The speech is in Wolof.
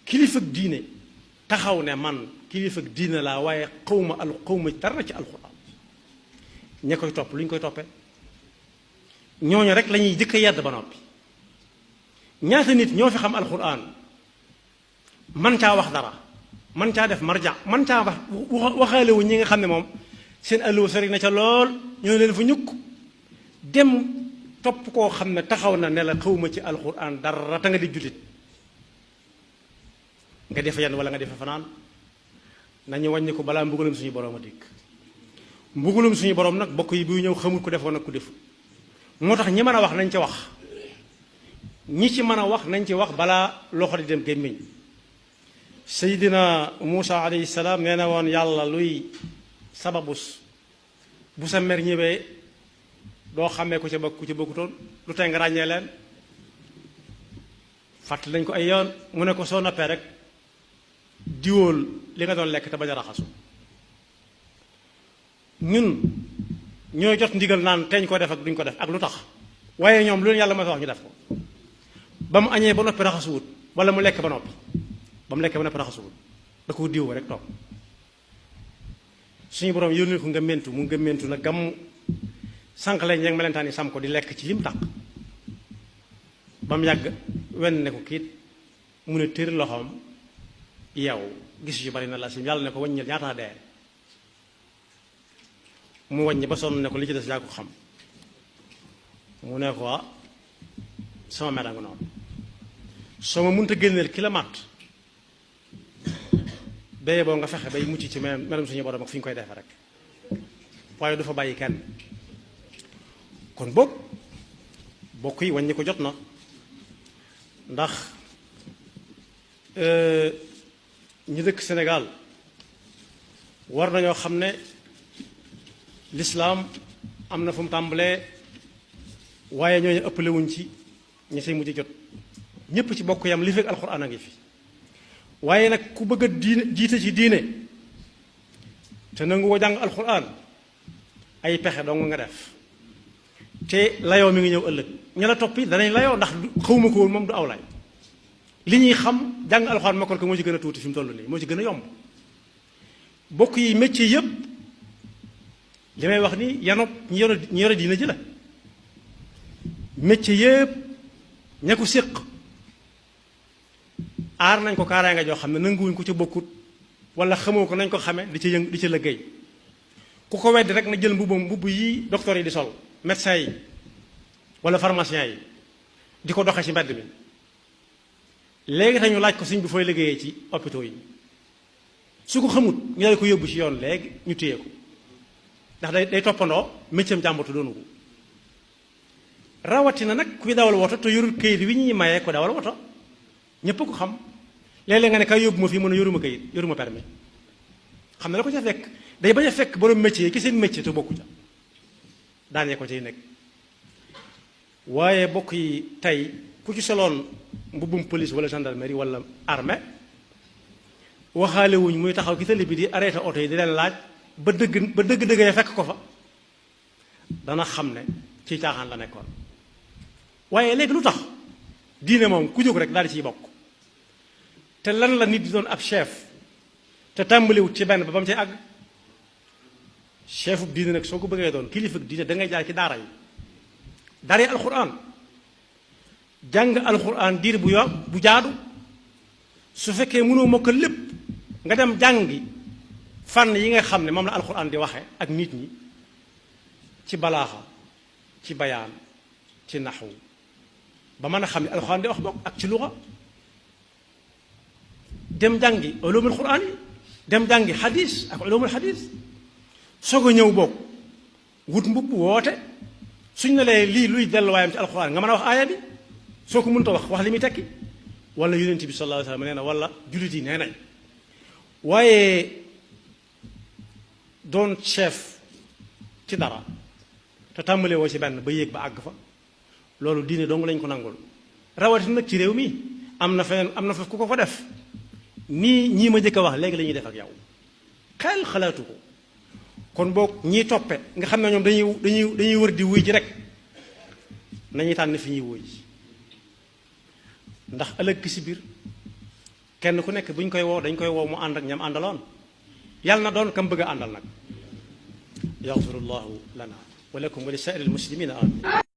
kilifa diine taxaw ne man kilifa diine laa waaye xawma dara ci alxuraan ña koy topp lu ñu koy toppee ñooñu rek la ñuy jëkk a yedd ba noppi. ñaata nit ñoo fi xam alxuraan man caa wax dara man caa def marja man caa wax waxaale wu ñi nga xam ne moom seen alluwa sori na ca lool ñoo leen fa ñukk dem topp koo xam ne taxaw na ne la xawma ci alxuraan dara ta nga di jullit nga defa yenn wala nga defa fanaan nañu wàññi ko balaa mbugalum suñu borom a dikk. mbugalum suñu borom nag bokk yi buy ñëw xamul ku defoon nag ku defu moo tax ñi mën a wax nañ ca wax ñi ci mën a wax nañ ci wax balaa loxo di dem gémmiñ. Seydina Muusa alayhi salaam nee na woon yàlla luy sababus bu sa mer ñëwee doo xàmmee ku ca bokk ku ca bokkutoon lu tey nga ràññee leen fàttali nañ ko ay yoon mu ne ko soo noppee rek diwóol li nga doon lekk te bañ a raxasu. ñun ñooy jot ndigal naan teeñ ko def ak duñ ko def ak lu tax waaye ñoom lu leen yàlla ma wax ñu def ko ba mu añee ba noppi raxasuwut wala mu lekk ba noppi ba mu lekkee ba noppi raxasuwut da ko diw rek toog suñu borom yónnee ko nga mentu mu nga mentu na gam sànq lañ ñeeg melentaan yi sam ko di lekk ci lim taq ba mu yàgg wenn ne ko kiit mu ne tëri loxoom yow gis yu bari na la si yàlla ne ko wàññil ñaata dee mu wàññi ba sonn ne ko li ci des yaa ko xam mu ne ko sama mera nga noonu soo ma mënta génneel ki la màtt béye boo nga fexe bay mucc ci meram suñu borom ak fi ñu koy defe rek waaye du fa bàyyi kenn. kon bokk yi wàññi ko jot na ndax ñi dëkk Sénégal war nañoo xam ne lislaam am na fu mu tàmbalee waaye ñooñu ëppale wuñ ci ñi say mujj jot ñépp ci bokk yam li fekk alxuraan a ngi fi waaye nag ku bëgg a jiite ci diine te nangu ko jàng alxuraan ay pexe dong nga def te layoo mi ngi ñëw ëllëg ña la toppi danañ layoo ndax xawma ko woon moom du aw lay li ñuy xam jàng alxuraan mokkal ko moo ci gën a tuuti fi mu toll nii moo ci gën a yomb bokk yi métier yépp li may wax ni yanob ñi yore diina ji la métier yépp ña ko séq aar nañ ko kaaraanga joo xam ne nanguwuñ ko ca bokkut wala xamoo ko nañ ko xame di ca di ca liggéey ku ko weddi rek na jël mbubb yi docteur yi di sol médecin yi wala pharmacien yi di ko doxee ci mbedd mi léegi tañu laaj ko suñ bi fooy liggéeyee ci hôpitaux yi su ko xamut ñu dal ko yóbbu ci yoon léegi ñu téye ko ndax day toppandoo métier am jàmbatu doonu ko rawatina nag kuy dawal woto te yorul këyit wi ñuy mayee ko dawal woto ñépp ko xam léeg-léeg nga ne kay yóbbu ma fii mën a yoruma këyit yoruma permis xam ne la ko ca fekk day bañ a fekk borom métier yi ki seen métier te bokku ca daanee ko ciy nekk waaye bokk yi tey ku ci soloon mbubbum police wala gendarmerie wala armée waxaale wuñ muy taxaw ki tali bi di arrêté oto yi di leen laaj ba dëgg fekk ko fa dana xam ne ci caaxaan la nekkoon waaye léegi lu tax diine moom ku jóg rek daal di ciy bokk te lan la nit di doon ab chef te tàmbaliwut ci benn ba ba mu cay àgg chefu diine nag soo ko bëggee doon kilifa diine da ngay jaar ci daara yi alxuraan jàng alxuraan diir bu jaadu su fekkee mënoo mokkal lépp nga dem jàngi fànn yi nga xam ne moom la alxuraan di waxe ak nit ñi ci balaaxa ci bayaan ci naxwu ba mën a xam ne alxuraan di wax bokk ak ci luxa dem jàngi ulumul xuraan yi dem jàngi xadis ak ulumul xadis soog a ñëw bokk wut mbubb woote suñ ne lee lii luy delluwaayam ci alxuraan nga mën a wax aaya bi soo ko mënta wax li muy tekki wala yonent bi sallallahu alayhi wa sallam nee na wala jullit yi nee nañ waaye doon chef ci dara te tàmbalee woo ci benn ba yéeg ba àgg fa loolu diine dong lañ ko nangul rawatina nag ci réew mi am na fa ku ko fa def nii ñii ma njëkk a wax léegi la ñuy def ak yow xel xalaatu ko kon boog ñiy toppe nga xam ne ñoom dañuy wër di wuy ji rek nañuy tànn fi ñuy wuy ji ndax ëllëg ki si biir kenn ku nekk bu ñu koy woo dañ koy woo mu ànd ak ñam àndaloon yàlla na doon kam bëgg a àndal nag yaxfirullahu lana wa lakum wa li saa'iril muslimina amin